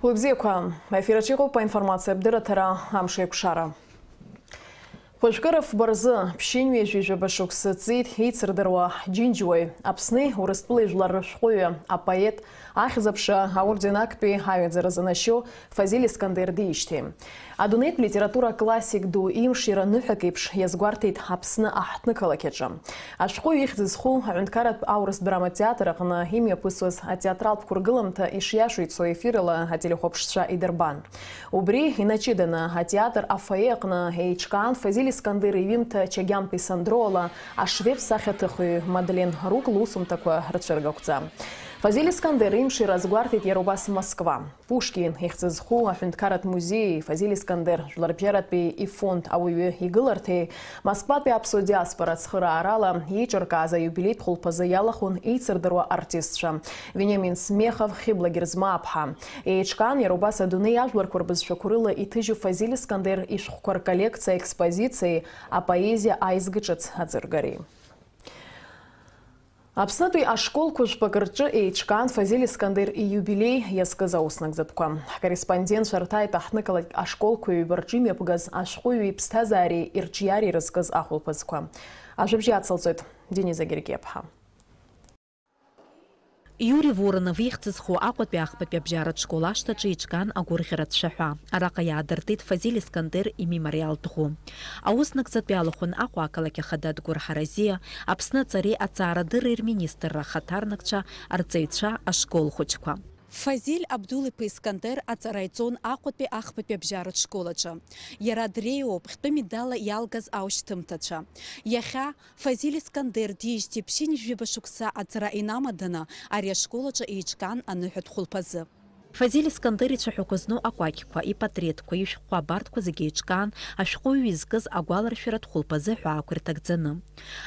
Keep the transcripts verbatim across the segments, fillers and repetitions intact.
Уи бзиақәа, аефир аҿы иҟоуп аинформациатә дырраҭара «Амш еиқәшара». Хәажәкыра фба рзы, ԥшьынҩажәи жәаба шықәса ҵит еицырдыруа џьынџьуаҩ, Аԥсни Урыстәылеи жәлар рышәҟәыҩҩы, апоет, Ахьӡ-аԥша аорден актәи аҩаӡара занашьоу Фазиль Искандер диижьҭеи. Адунеитә литература классик ду имшира ныҳәак еиԥш иазгәарҭеит Аԥсны аҳҭнықалақь аҿы. Ашәҟәыҩҩы ихьӡ зху аҳәынҭқарратә аурыс драма театр аҟны имҩаԥысуаз атеатралтә қәыргыламҭа ишиашоу ицо ефирала ателехәаԥшцәа идырбан. Убри инаҷыданы атеатр афоие аҟны еиҿкаан Фазиль Искандер иҩымҭа Чагьамтәи Сандроала ашвед сахьаҭыхҩы Мадлен Рук лусумҭақәа рцәыргақәҵа. Фазиль Искандер имшира азгәарҭеит иара убас Москва. Пушкин ихьӡ зху аҳәынҭқарратә музеии Фазиль Искандер жәларбжьаратәи ифонд ауаҩы игыларҭеи Москватәи аԥсуа диаспора ацхыраарала еиҿыркааз аиубилеитә хәылԥазы иалахәын еицырдыруа артистцәа Вениамин Смехов, Хьыбла Герзмааԥҳа. Еиҿкаан иара убас адунеи ажәларқәа рбызшәақәа рыла иҭыжьу Фазиль Искандер ишәҟәқәа рколлекциа аекспозициеи апоезиа аизга ҿыц аӡыргареи. Аԥснытәи ашколқәа жәпак рҿы еиҿкаан Фазиль Искандер ииубилеи иазкыз ауснагӡатәқәа. Ҳкорреспондентцәа рҭааит аҳҭнықалақь ашколқәа ҩба рҿы имҩаԥгаз ашәҟәыҩҩы иԥсҭазаареи ирҿиареи ирызкыз ахәылԥазқәа. Ажәабжь ацылҵоит Дениза Гергиаԥҳа. Иури Воронов ихьӡ зху Аҟәатәи ахԥатәи абжьаратә школ ашҭаҿы еиҿкаан агәырӷьаратә шәаҳәа. Араҟа иаадыртит Фазиль Искандер имемориалтә ӷәы. Ауснагӡатәи алахәын Аҟәа ақалақь ахада Адгәыр Ҳаразиа, Аԥсны аҵареи аҵаарадырреи рминистрра ахаҭарнакцәа, арҵаҩцәа, ашкол хәыҷқәа. Фазиль Абдул-иԥа Искандер аҵара иҵон Аҟәатәи ахԥатәи абжьаратә школ аҿы. Иара дреиуоуп хьтәы медалла иалгаз аушьҭымҭацәа. Иахьа Фазиль Искандер диижьҭеи ԥшьынҩажәи жәаба шықәса аҵара инамаданы ари ашкол аҿы еиҿкаан аныҳәатә хәылԥазы. Фазиль Искандер ицәаҳәақәа зну акәакьқәа, ипатреҭқәа, ишәҟәқәа абарҭқәа зегьы еиҿкаан, ашәҟәыҩҩы изкыз агәаларшәаратә хәылԥазы ҳәаақәа ирҭагӡаны.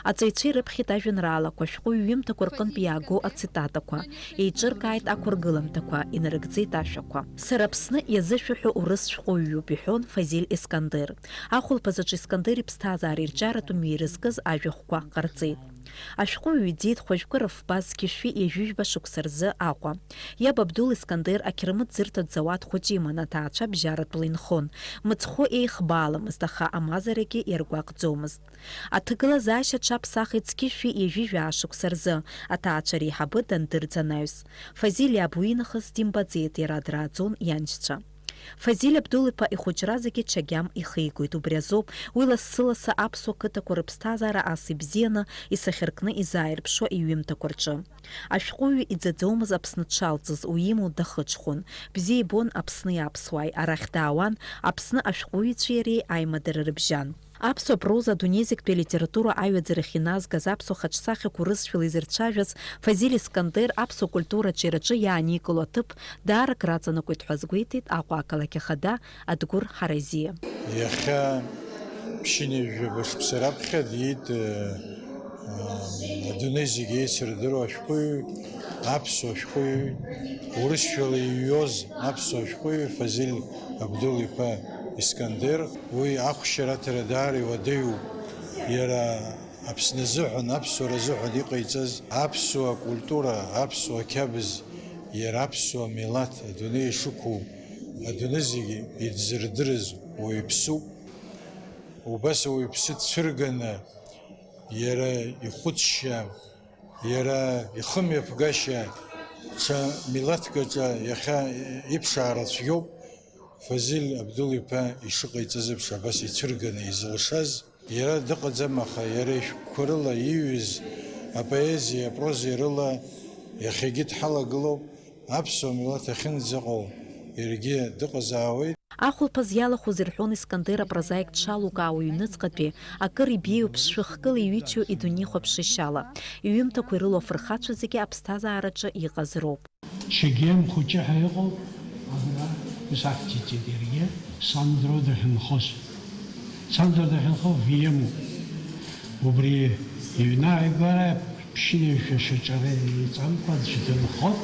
Аҵаҩцәа ирыԥхьеит ажәеинраалақәа, ашәҟәыҩҩы иҩымҭақәа рҟынтә иаагоу ацитатақәа, еиҿыркааит ақәыргыламҭақәа, инарыгӡеит ашәақәа. Сара Аԥсны иазышәаҳәо урыс шәҟәыҩҩуп, иҳәон Фазиль Искандер. Ахәылԥаз аҿы Искандер иԥсҭазаара ирҿиаратәы мҩа ирызкыз ажәахәқәа ҟарҵеит. Ашәҟәыҩҩы диит хәажәкыра фба зқьышәи ҩажәи жәба шықәса рзы Аҟәа. Иаб Абдул Искандер ақьырмыт зырҭатә зауад хәыҷы иман, аҭаацәа бжьаратәла инхон. Мыцхәы еихбааламызт, аха амазарагьы иаргәаҟӡомызт. Аҭагылазаашьа аҽаԥсахит зқьышәи ҩажәи жәаа шықәса рзы, аҭаацәа реиҳабы дандырӡ анаҩс. Фазиль иаб уинахыс димбаӡеит, иара драаӡон ианшьцәа. Фазиль Абдул-иԥа ихәыҷра зегьы Чагьам ихигоит. Убри азоуп уи лассы-лассы аԥсуа қыҭақәа рыԥсҭазаара ас ибзианы, исахьаркны изааирԥшуа иҩымҭақәа рҿы. Ашәҟәыҩҩы иӡаӡомыз Аԥсны дшалҵыз, уимоу дахыҽхәон. Бзиа ибон Аԥсни аԥсуааи, арахь даауан, Аԥсны ашәҟәыҩҩцәеи иареи аимадара рыбжьан. Аԥсуа проза адунеи зегьтәи алитература аҩаӡарахь иназгаз аԥсуа хаҿсахьақәа урысшәала изырцәажәаз Фазиль Искандер аԥсуа культура аҿиараҿы иааникыло аҭыԥ даара акраҵанакуеит ҳәа азгәеиҭеит Аҟәа ақалақь ахада Адгәыр Ҳаразиа. Иахьа ԥшьынҩажәаба шықәса раԥхьа диит, э, э, адунеи зегьы еицырдыруа ашәҟәыҩҩы, аԥсуа шәҟәыҩҩы, урысшәала иҩуаз аԥсуа шәҟәыҩҩы Фазиль Абдул-иԥа Искандер. Уи ахәшьараҭара даара иуадаҩуп. Иара Аԥсны азыҳәан, аԥсуара азыҳәан иҟаиҵаз, аԥсуа культура, аԥсуа қьабз, иара аԥсуа милаҭ адунеи ишықәу, адунеи зегьы идзырдырыз уаҩԥсуп. Убас ауаҩԥсы дцәырганы, иара ихәыцшьа, иара ихымҩаԥгашьа ҽа милаҭк аҿы иахьа иԥшаара цәгьоуп. Фазиль Абдул-иԥа ишыҟаиҵаз еиԥш абас ицәырганы изылшаз, иара дыҟаӡам, аха иара ишәҟәқәа рыла ииҩыз апоезиа, апрозеи рыла иахьагьы дҳалагылоуп, аԥсуа милаҭ ахьынӡаҟоу иаргьы дыҟазаауеит. Ахәылԥаз иалахәыз ирҳәон Искандер апрозаик дшалукаауа иҩныҵҟатәи, акыр ибеиоу ԥшшәы хкыла иҩычоу идунеихәаԥшышьала. Иҩымҭақәа ирылоу афырхацәа зегьы аԥсҭазаараҿы иҟаз роуп. Чегем хәыҷы ҳәа иҟоуп, абра исахьӡыҭит иаргьы, Сандро дахьынхоз. Сандро дахьынхо Виемуп. Убри иҩны ааигәара ԥшьынҩажәа шьаҿара еиҵамкәа аӡә дынхот,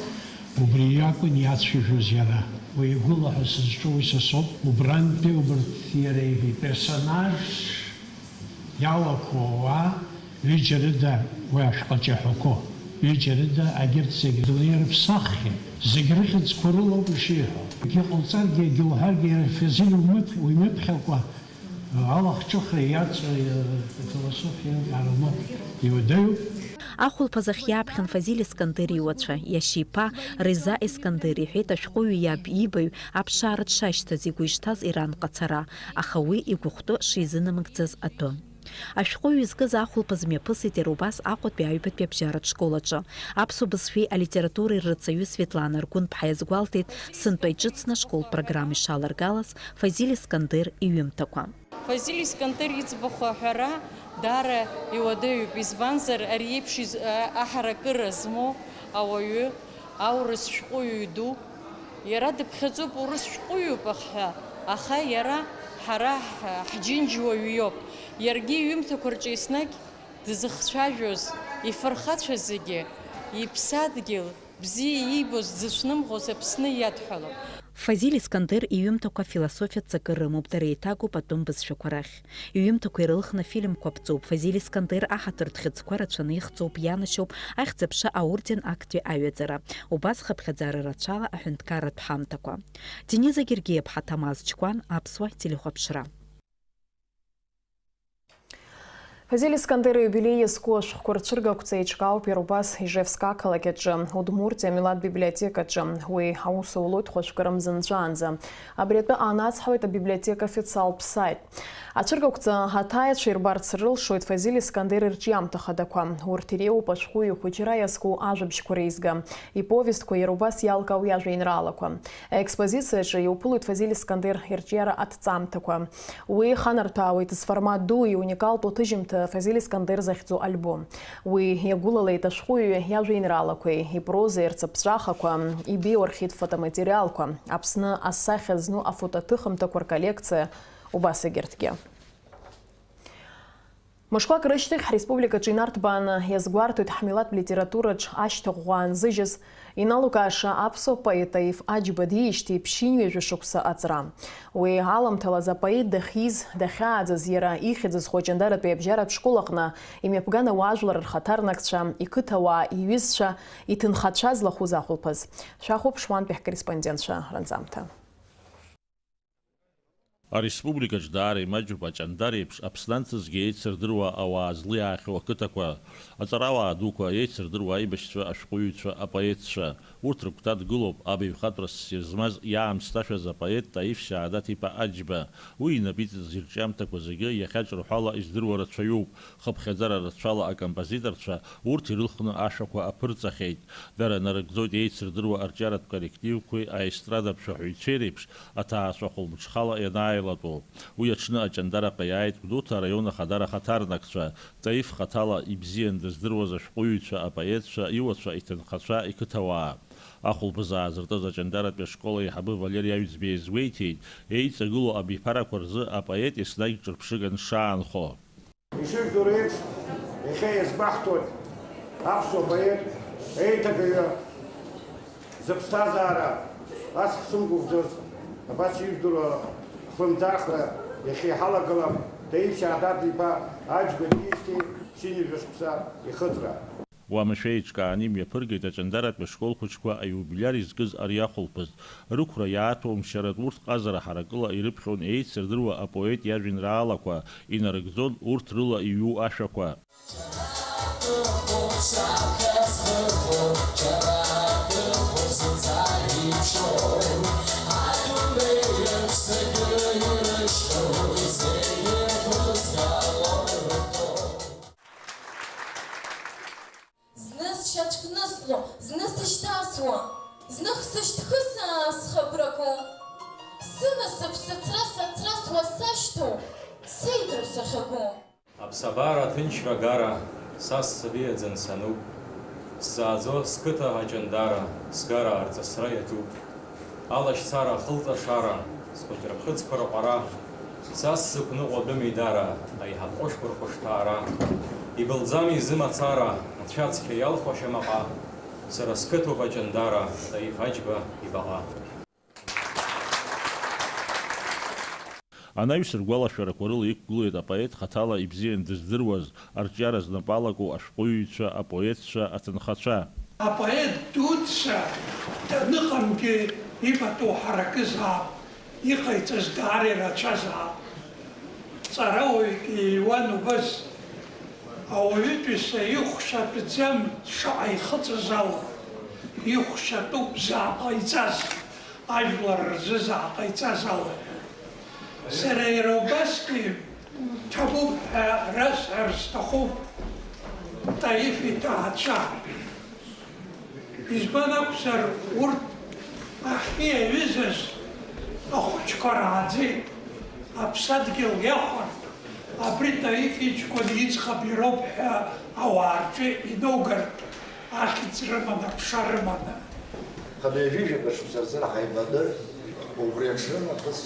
убри иакәын иацәажәоз иара. Уи игәыла ҳәа сызҿу уи са соуп. Убрантәи убарҭ иара иперсонаж иалақәоу ауаа ҩыџьа рыда уи ашәҟәаҿы иаҳәақәо. Ҩыџьа рыда агьырҭ зегь дунеи рыԥсаххьеит. Зегь рыхьӡқәа рылоуп ишиҳәо. Егьа ҟалҵаргьы, егьа уҳәаргьы, иара Фазиль умыԥ-, уимыԥхьакәа, алахҿыхра иаҵоу, э, философиа аромат иуадаҩуп. Ахәылԥаз ахь иааԥхьан Фазиль Искандер иуацәа, иашьа иԥа Риза Искандер, иҳәеит ашәҟәыҩҩы иаб иибаҩ аԥшаара дшашьҭаз игәы ишҭаз иранҟа ацара, аха уи игәыхәтәы шизынамыгӡаз атәы. Ашәҟәыҩҩы зкыз ахәылԥаз мҩаԥысит иара убас Аҟәатәи аҩбатәи абжьаратә школ аҿы. Аԥсуа бызшәеи алитературеи рырҵаҩы Светлана Аргәынԥҳа иазгәалҭеит, сынтәа иҿыцны ашколтә программа ишаларгалаз Фазиль Искандер иҩымҭақәа. Фазиль Искандер иӡбахә аҳәара даара иуадаҩуп, избанзар, ари еиԥш из-, а-, аҳаракыра змоу ауаҩы, аурыс шәҟәыҩҩы ду, иара дыԥхьаӡоуп, урыс шәҟәыҩҩуп ҳәа, аха иара ҳара ҳ-, ҳџьынџьуаҩ иоуп. Иаргьы иҩымҭақәа рҿы еснагь дызхцәажәоз, ифырхацәа зегьы, иԥсадгьыл бзиа иибоз, дзыцәнымӷоз Аԥсны иадҳәалоуп. Фазиль Искандер иҩымҭақәа афилософиатә ҵакы рымоуп, дара еиҭагоуп атәым бызшәақәа рахь. Иҩымҭақәа ирылхны афильмқәа ԥҵоуп, Фазиль Искандер аҳаҭыртә хьыӡқәа рацәаны ихҵоуп, ианашьоуп Ахьӡ-аԥша аорден актәи аҩаӡара, убас хыԥхьаӡара рацәала аҳәынҭқарратә ҳамҭақәа. Дениза Гергиа-ԥҳа, Ҭамаз Чкәан, Аԥсуа телехәаԥшра. Фазиль Искандер ииубилеи иазку ашәҟәқәа рцәыргақәҵа еиҿкаауп иара убас Ижевск ақалақь аҿы, Удмуртиа амилаҭ библиотекаҿы. Уи аус аулоит хәажәкы рымза нҵәаанӡа. Абри атәы аанацҳауеит абиблиотека официалтә сайт. Ацәыргақәҵа аҭааҩцәа ирбарц рылшоит Фазиль Искандер ирҿиамҭа хадақәа. Урҭ иреиуоуп ашәҟәыҩҩы хәыҷра иазку ажәабжьқәа реизга, иповестқәа, иара убас иалкаау иажәеинраалақәа. Аекспозициаҿы иуԥылоит Фазиль Искандер ирҿиара аҭҵаамҭақәа. Уи иханарҭәаауеит зформат ду, иуникалтәу аҭыжьымҭа Фазиль Искандер захьӡу альбом. Уи иагәылалеит ашәҟәыҩҩы иажәеинраалақәеи, ипрозеи рҵыԥҵәахақәа, ибеиоу архивтә фотоматериалқәа, Аԥсны асахьа зну афотоаҭыхымҭақәа рколлекциа, убас егьырҭгьы. Мышқәак рышьҭахь ҳреспубликаҿы инарҭбааны иазгәарҭоит ҳмилаҭ литератураҿ ашьҭа ӷәӷәа аанзыжьыз, иналукааша аԥсуа поет Таиф Аџьба диижьҭеи ԥшьынҩажәа шықәса аҵра. Уи аламҭалаз апоет дахьиз, дахьааӡаз, иара ихьӡ зху Аҷандаратәи абжьаратә школ аҟны имҩаԥган ауаажәлар рхаҭарнакцәа, иқыҭауаа, иҩызцәа, иҭынхацәа злахәыз ахәылԥаз. Шәахәаԥш уантәи ҳкорреспондентцәа ранҵамҭа. Ареспубликаҿ даара имаҷуп аҷандар еиԥш Аԥсны анҭыҵгьы еицырдыруа ауаа злиаахьоу ақыҭақәа, аҵарауаа дуқәа, еицырдыруа аибашьцәа, ашәҟәыҩҩцәа, апоетцәа. Урҭ рыгәҭа дгылоуп абаҩхатәра ссир змаз иаамсҭашәаз апоет Таиф Шьаадат-иԥа Аџьба. Уи инапы иҵаз ирҿиамҭақәа зегьы иахьа ҿырҳәала издыруа рацәаҩуп. Хыԥхьаӡара рацәала акомпозиторцәа урҭ ирылхны ашәақәа аԥырҵахьеит. Дара нарыгӡоит еицырдыруа арҿиаратә коллективқәеи аестрадатә шәаҳәаҩцәеи реиԥш аҭаацәа хәылбыҽхала ианааилатәоу. Уи аҽны Аҷандараҟа иааит Гәдоуҭа араион ахадара ахаҭарнакцәа, Таиф хаҭала ибзиан дыздыруаз ашәҟәыҩҩцәа, апоетцәа, иуацәа, иҭынхацәа, иқыҭауаа. Ахәылԥаз аазыртыз Аҷандаратәи ашкол аиҳабы Валери Аҩӡбеи иазгәеиҭеит, еиҵагылоу абиԥарақәа рзы апоет еснагь ҿырԥшыган дшаанхо. Ишыжәдыруа еиԥш, иахьа иазгәаҳҭоит аԥсуа поет, еиҭагаҩы, зыԥсҭазаара ас ҳзымгәыӷӡоз, абас ижәдыруа хлымӡаахра иахьа иҳалагылам Таиф Шьаадат-иԥа Аџьба диижьҭеи ԥшьынҩажәа шықәса ихыҵра. Уамашәа еиҿкааны имҩаԥыргеит Аҷандаратәи ашкол хәыҷқәа аиубилиар изкыз ари ахәылԥаз. Рықәра иааҭәамшьаратә урҭ ҟазара ҳаракыла ирыԥхьон еицырдыруа апоет иажәеинраалақәа, инарыгӡон урҭ рыла иҩу ашәақәа. Зны сшьацәкнысло, зны сышьҭасуа, зных сышьҭхысаа схабраку. Сынасыԥ сыцра-сацрасуа сашьҭоу, сеидру сахьаку. Аԥсабара аҭынчра агара, са ссабиаӡан сануп. Сзааӡо сқыҭа аҷандара, сгара арҵысра иаҿуп. Алашьцара, ахылҵашара, схәыҷра бӷьыцқәа рҟәара, са сзықәныҟәо адәы мидара, аиҳаб ҟәышқәа рхәышҭаара. Ибылӡами изы мацара, ацәа-цқьа иалху ашьамаҟа, сара сқыҭоуп аҷандара, Таиф Аџьба ибаҟа. Анаҩс ргәалашәарақәа рыла иқәгылоит апоет хаҭала ибзиан дыздыруаз, арҿиара знапы алаку ашәҟәыҩҩцәа, апоетцәа, аҭынхацәа. Апоет дуӡӡа даныҟамгьы ипату ҳаракызаап, иҟаиҵаз даара ирацәазаап. Ҵарауаҩык иҩуан убас, ауаҩытәыҩса ихәша атәӡам шаҟа ихыҵыз ала, ихәша атәуп заа ҟаиҵаз, ажәлар рзы заа ҟаиҵаз ала ҳәа. Сара иара убасгьы ҭабуп ҳәа расҳәар сҭахуп Таиф иҭаацәа. Избан акәзар, урҭ ахьиаҩызаз ахәыҷқәа рааӡеит, аԥсадгьыл иахәан, абри Таиф иҷкәын иӡӷаб ироуп ҳәа ауаа рҿы иноугартә ахьӡ рыманы, аԥша рыманы. Хынҩажәижәаба шықәса рзы ҳаибадыр, убри аҽнынахыс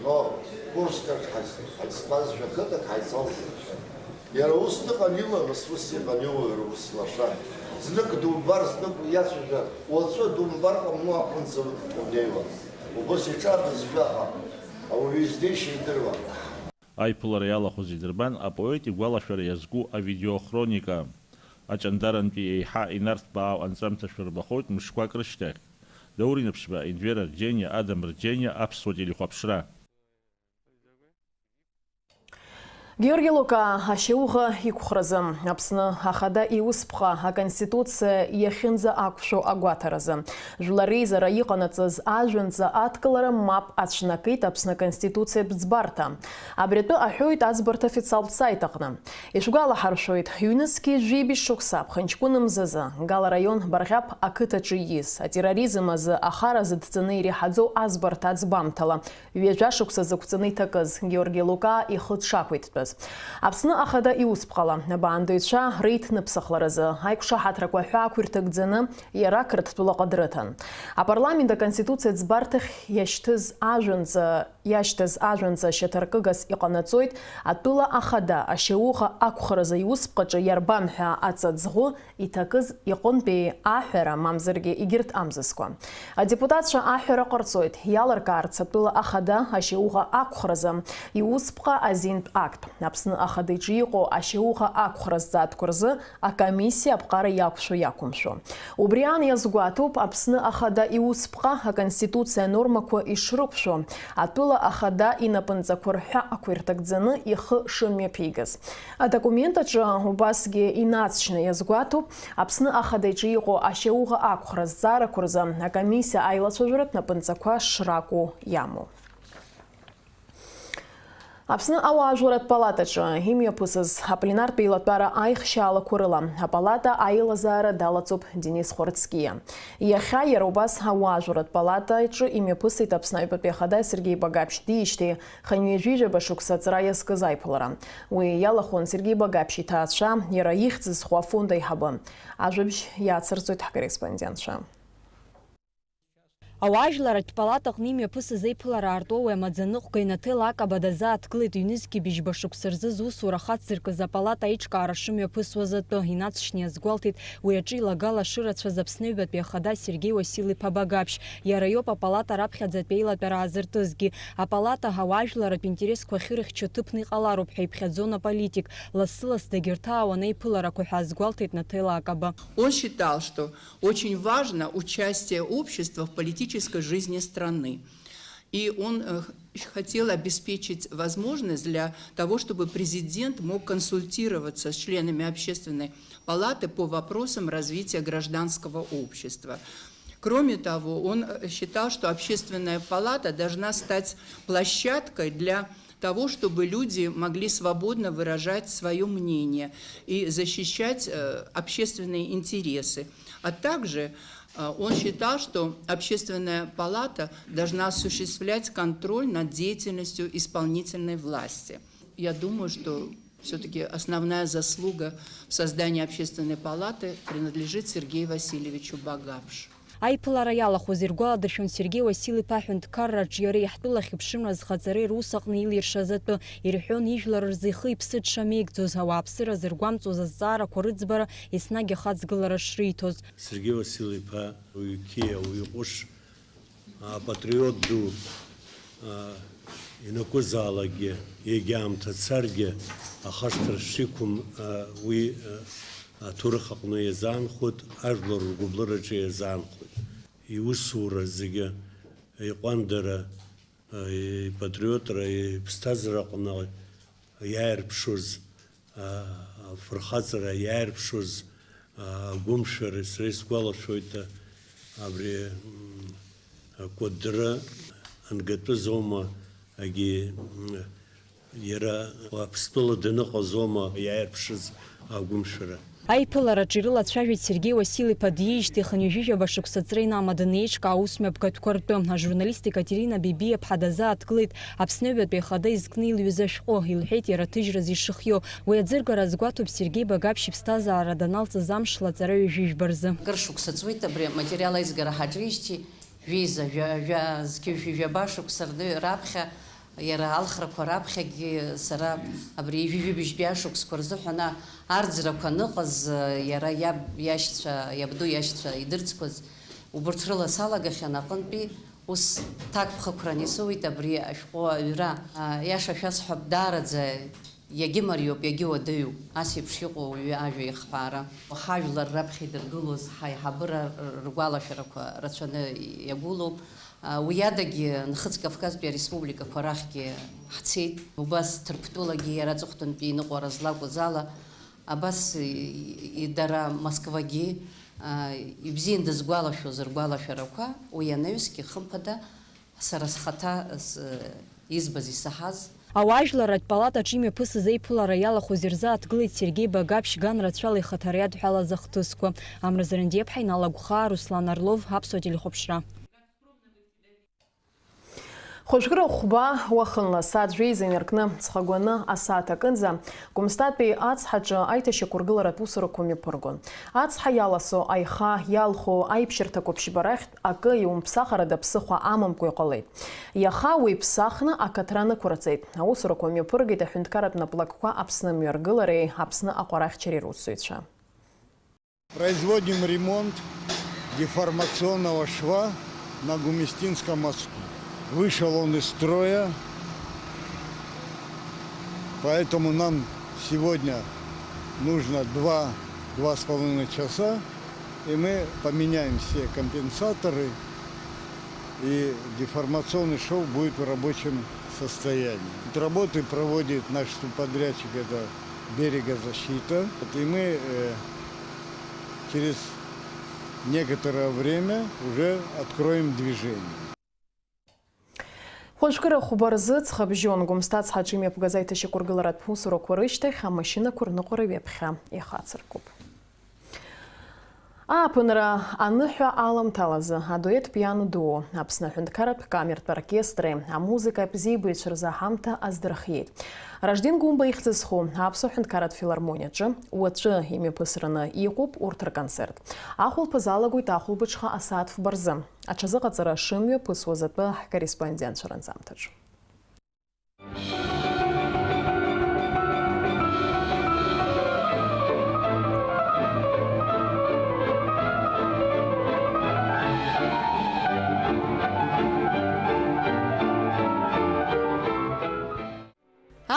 Но, Курскаҿ ҳаицтәаз жәа-қыҭак ҳаицалҵит. Иара ус дыҟан илалас, ус иҟан иуаҩра ус лаша. Знык думбар, знык иацәажәар, уаҵәы думбар ҟамло аҟынӡа унеиуан. Убас иҿы абызшәа ыҟан. Ауаҩы издеишьа идыруан. Аиԥылара иалахәыз идырбан апоет игәалашәара иазку авидеохроника. Аҷандарантәи еиҳа инарҭбаау анҵәамҭа шәырбахоит мышқәак рышьҭахь. Даур Инаԥшьба, Енвер Арџьениа, Адам Рџьениа, Аԥсуа телехәаԥшра. Георги Лука ашьауӷа иқәхразы, Аԥсны Ахада иусԥҟа аконституциа иахьынӡаақәшәо агәаҭаразы, жәлар реизара иҟанаҵаз ажәанӡа адкылара мап ацәнакит Аԥсны Аконституциатә ӡбарҭа. Абри атәы аҳәоит аӡбарҭа официалтә сайт аҟны. Ишәгәалаҳаршәоит, ҩнызқьи жәибжь шықәса аԥхынҷкәын мзазы Гал араион Барӷьаԥ ақыҭаҿы ииз, атерроризм азы ахара зыдҵаны иреиҳаӡоу аӡбарҭа аӡбамҭала, ҩажәа шықәса зықәҵаны иҭакыз Георги Лука ихы дшақәиҭтәыз. Аԥсны Ахада иусԥҟала, абаандаҩцәа реиҭныԥсахларазы аиқәшаҳаҭрақәа ҳәа ақәирҭагӡаны иара Қырҭтәылаҟа дрыҭан. Апарламент аконституциа ӡбарҭахь иашьҭыз ажәанӡа, иашьҭаз ажәанӡа шьаҭаркыгас иҟанаҵоит атәыла ахада ашьауӷа ақәхаразы иусԥҟаҿы иарбан ҳәа аҵаӡӷәы иҭакыз иҟынтәи аҳәара, мамзаргьы егьырҭ амзызқәа. Адепутатцәа аҳәара ҟарҵоит, иалыркаарц атәыла ахада ашьауӷа ақәхразы иусԥҟа азинтә актә, Аԥсны Ахада иҿы иҟоу ашьауӷа ақәхра зҵаатәқәа рзы акомиссиа аԥҟара иақәшәо-иақәымшәо. Убри аан иазгәаҭоуп Аԥсны Ахада иусԥҟа аконституциа анормақәа ишрықәшәо, атәыла ахада инапынҵақәа рҳәа ақәирҭагӡаны ихы шымҩаԥигаз. Адокумент аҿы убасгьы инаҵшьны иазгәаҭоуп Аԥсны Ахада иҿы иҟоу ашьауӷа ақәхра зҵаарақәа рзы акомиссиа аилацәажәаратә напынҵақәа шракәу иамоу. Аԥсны ауаажәларратә палатаҿы имҩаԥысыз апленартә еилатәара аихшьаалақәа рыла апалата аилазаара далаҵоуп Денис Хәарцкиа. Иахьа иара убас ауаажәларратә палата аҿы имҩаԥысит Аԥсны аҩбатәи ахада Сергеи Багаԥшь диижьҭеи хынҩажәижәаба шықәса аҵра иазкыз аиԥылара. Уи иалахәын Сергеи Багаԥшь иҭаацәа, иара ихьӡ зху афонд аиҳабы. Ажәабжь иацырҵоит ҳкорреспондентцәа. Ауаажәларратә палатаҟны имҩаԥысыз аиԥылара аартуа уи амаӡаныҟәгаҩ Наҭела Акаба дазааҭгылеит ҩнызқьи быжьба шықәса рзы зусура хацзыркыз апалата аиҿкаара шымҩаԥысуаз атәы, инаҵшьны иазгәалҭеит уи аҿы илагала шырацәаз Аԥсны аҩбатәи ахада Сергеи Уасил-иԥа Багаԥшь. Иара иоуп апалата раԥхьаӡатәи аилатәара аазыртызгьы. Апалата ауаажәларратә интересқәа ахьырыхьчо ҭыԥны иҟалароуп ҳәа иԥхьаӡон аполитик. Лассы-ласс дагьырҭаауан аиԥыларақәа ҳәа азгәалҭеит Наҭела Акаба. Он считал, что очень важно участие общества в политической жизни страны. И он, э, хотел обеспечить возможность для того, чтобы президент мог консультироваться с членами Общественной палаты по вопросам развития гражданского общества. Кроме того, он, э, считал, что Общественная палата должна стать площадкой для того, чтобы люди могли свободно выражать своё мнение и защищать, э, общественные интересы. А также, э, он считал, что Общественная палата должна осуществлять контроль над деятельностью исполнительной власти. Я думаю, что всё-таки основная заслуга в создании Общественной палаты принадлежит Сергею Васильевичу Багапш. Аиԥылара иалахәыз иргәаладыршәон Сергеи Уасил-иԥа аҳәынҭқарра аҿиареи ҳтәыла ахьыԥшымра азхаҵареи рус аҟны илиршаз атәы. Ирҳәон, ижәлар рзы ихы-иԥсы дшамеигӡоз, ауааԥсыра зыргәамҵуаз азҵаарақәа рыӡбара еснагь ахаҵгылара шриҭоз. Сергеи Уасил-иԥа уаҩ қьиа, уаҩ ҟәыш, а, патриот ду, а, Ианакәызаалакгьы, егьа аамҭа царгьы, ахашҭра шиқәым, а, уи, а, аҭоурых аҟны иазаанхоит, ажәлар ргәыблыраҿы иазаанхоит. Иусура зегьы, иҟәандара, а, ипатриотра, иԥсҭазаара аҟны иааирԥшуаз, а, афырхаҵара иааирԥшуаз, а, агәымшәара, сара исгәалашәоит, а, абри, м, акәадра ангатәызоума, агьи, м, иара Аԥстәыла даныҟазоума иааирԥшыз агәымшәара? Аиԥылараҿы ирылацәажәеит Сергеи Уасил-иԥа диижьҭеи хынҩажәижәаба шықәса ҵра инамаданы еиҿкаау аусмҩаԥгатәқәа ртәы. Ажурналист Екатерина Бебиа-ԥҳа дазааҭгылеит Аԥсны аҩбатәи Ахада изкны илҩыз ашәҟәы, илҳәеит иара аҭыжьра зышахиоу. Уи аӡыргара азгәаҭоуп Сергеи Багаԥшь иԥсҭазаара даналҵыз амшла аҵара ҩажәижәба рзы. Кыр шықәса ҵуеит абри аматериал аизгара ҳаҿижьҭеи, жәеиза, жәа-, жәа-, зқьи жәшәи жәаба шықәса рны раԥхьа иара алхрақәа раԥхьагьы сара абри ҩажәи жәибжьтәи ашықәсқәа рзыҳәан арӡрақәа аныҟаз, иара иаб иашьцәа, иабду иашьцәа идырӡқәаз убырҭ рыла салагахьан аҟынтәи, ус ҭакԥхықәран исоуит абри ашәҟәы аҩра. Иаша шәасҳәап, даараӡа иагьымариоуп, иагьуадаҩуп. Ас еиԥш иҟоу ауаҩы ажәа ихҳәаара. Ҳажәлар раԥхьа идыргылоз ҳаиҳабыра ргәалашәарақәа рацәаны иагәылоуп. Уи адагьы Нхыҵ Кавказтәи ареспубликақәа рахьгьы ҳцеит. Убас Ҭырқәтәылагьы иара аҵыхәтәантәи иныҟәара злакәыз ала, абас и-, и-, дара Москвагьы, а, ибзиан дызгәалашәоз ргәалашәарақәа, уи анаҩсгьы, хымԥада, сара схаҭа с-, избаз, исаҳаз. Ауаажәларратә палатаҿы имҩаԥысыз аиԥылара иалахәыз ирзааҭгылеит Сергеи Багаԥшь ган рацәала ихаҭара иадҳәалаз ахҭысқәа. Амра Зарандиаԥҳа иналагәхаа, Руслан Орлов, Аԥсуа телехәаԥшра. Хәажәкыра хәба уахынла, сааҭ жәеиза инаркны, ҵхагәаны асааҭ акынӡа, Гәымсҭатәи ацҳаҿы аиҭашьақәыргыларатә усурақәа мҩаԥыргон. Ацҳа иаласо, аиха, иалху аиԥшьырҭақәа ԥшьба рахьтә акы иумԥсахрада ԥсыхәа амамкәа иҟалеит. Иаха уи ԥсахны акаҭра нықәырҵеит. Аусурақәа мҩаԥыргеит аҳәынҭқарратә наплакқәа Аԥсны амҩаргылареи Аԥсны аҟәарахьчареи русзуҩцәа. Производим ремонт деформационного шва на Гумистинском мосту. Вышел он из строя, поэтому нам сегодня нужно два, два с половиной часа, и мы поменяем все компенсаторы, и деформационный шов будет в рабочем состоянии. Работы проводит наш субподрядчик, это берегозащита. Вот, и мы, э, через некоторое время уже откроем движение. Хәажәкыра хәба рзы ҵхыбжьон Гәымсҭа ацҳаҿы имҩаԥгаз аиҭашьақәыргыларатә усурақәа рышьҭахь амашьынақәа рныҟәара ҩаԥхьа ихацыркуп. Ааԥынра аныҳәа аламҭалазы адуеҭ Пиано дуо Аԥсны аҳәынҭқарратә камертә оркестри амузыка абзиабаҩцәа рзы аҳамҭа аздырхиеит. Ражден Гәымба ихьӡ зху Аԥсуа ҳәынҭқарратә филармониаҿы уаҵәы имҩаԥысраны иҟоуп урҭ рконцерт. Ахәылԥаз алагоит ахәылбыҽха асааҭ фба рзы. Аҽазыҟаҵара шымҩаԥысуаз атәы ҳкорреспондентцәа ранҵамҭаҿ.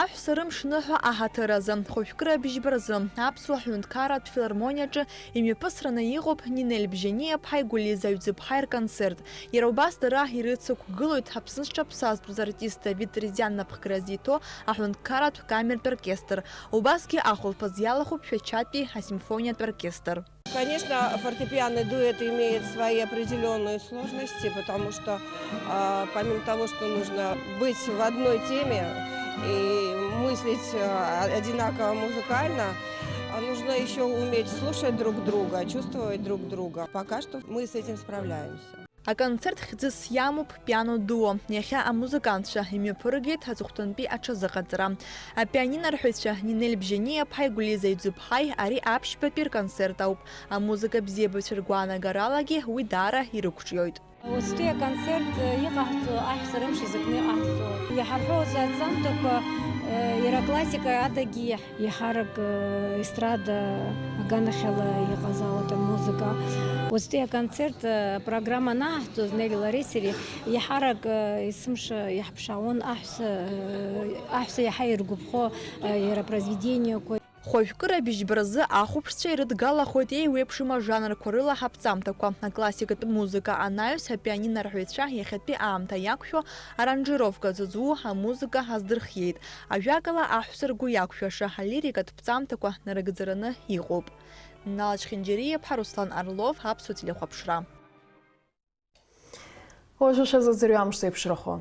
Аҳәса рымш ныҳәа аҳаҭыр азы, хәажәкыра бжьба рзы, Аԥсуа ҳәынҭқарратә филармониаҿы имҩаԥысраны иҟоуп Нинель Бжьаниаԥҳаи Гәлиза Ҩӡыԥҳаи рконцерт. Иара убас дара ирыцықәгылоит Аԥсны зҽаԥсазтәыз артист Давид Терезиан напхгара зиҭо аҳәынҭқарратә камертә оркестр, убасгьы ахәылԥаз иалахәуп Шәачатәи асимфониатә оркестр. Конечно, фортепианный дуэт имеет свои определённые сложности, потому что, а, помимо того, что нужно быть в одной теме и мыслить, а, одинаково музыкально, а нужно ещё уметь слушать друг друга, чувствовать друг друга. Пока что мы с этим справляемся. Аконцерт хьӡыс иамоуп Пиано дуо. Иахьа амузыкантцәа имҩаԥыргеит аҵыхәтәантәи аҽазыҟаҵара. Апианинорҳәаҩцәа Нинель Бжьаниаԥҳаи Гәлиза Ҩӡыԥҳаи ари аԥшьбатәи рконцерт ауп. Амузыка бзиабаҩцәа ргәаанагаралагьы уи даара ирықәҿиоит. Уаҵәтәи аконцерт иҟаҳҵо аҳәса рымш изакәны иҟаҳҵо. Иҳарҳәо азы аҵамҭақәа Иара аклассика адагьы еиҳарак, э, естрада аганахьала иҟазаауеит амузыка. Уаҵәтәи аконцерт, э, апрограмма анаҳҵоз Нели Лареи сареи, еиҳарак, э, есымша иаҳԥшаауан аҳәса, э, аҳәса иаҳа иргәаԥхо, э, иара апроизведениақәа. Хәажәкыра быжьбаразы ахәаԥшцәа ирыдгалахоит еиуеиԥшым ажанрқәа рыла ҳаԥҵамҭақәа, аклассикатә музыка анаҩс, апианино арҳәаҩцәа иахьатәи аамҭа иақәшәо аранжировка зызу амузыка аздырхиеит. Ажәакала, аҳәса ргәы иақәшәаша алирикатә ԥҵамҭақәа нарыгӡараны иҟоуп. Нала Чхинџьариа-иԥҳа, Руслан Орлов, Аԥсуа телехәаԥшра. Уажәы шәазыӡырҩы амш зеиԥшрахо.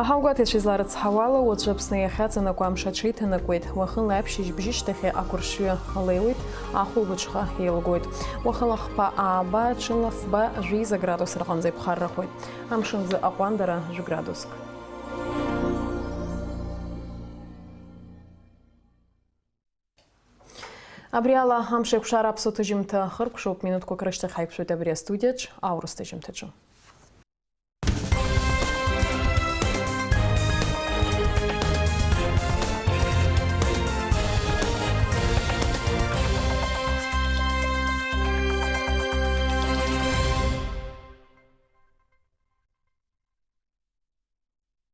Аҳаугәаҭаҩцәа изларыцҳауала, уаҵәы Аԥсны иахьаҵанакуа амш аҽеиҭанакуеит. Уахынла аԥшьыжь бжьышьҭахьы ақәыршҩы леиуеит, ахәылбыҽха еилгоит. Уахынла хԥа ааба, ҽынла фба, жәеиза градус рҟынӡа иԥхаррахоит. Амшынӡы аҟәандара жәградуск. Абри ала амш еиқәшара аԥсуа ҭыжьымҭа хыркәшоуп, минуҭқәак рышьҭахь ҳаиқәшәоит абри астудиаҿ, аурыс ҭыжьымҭаҿы.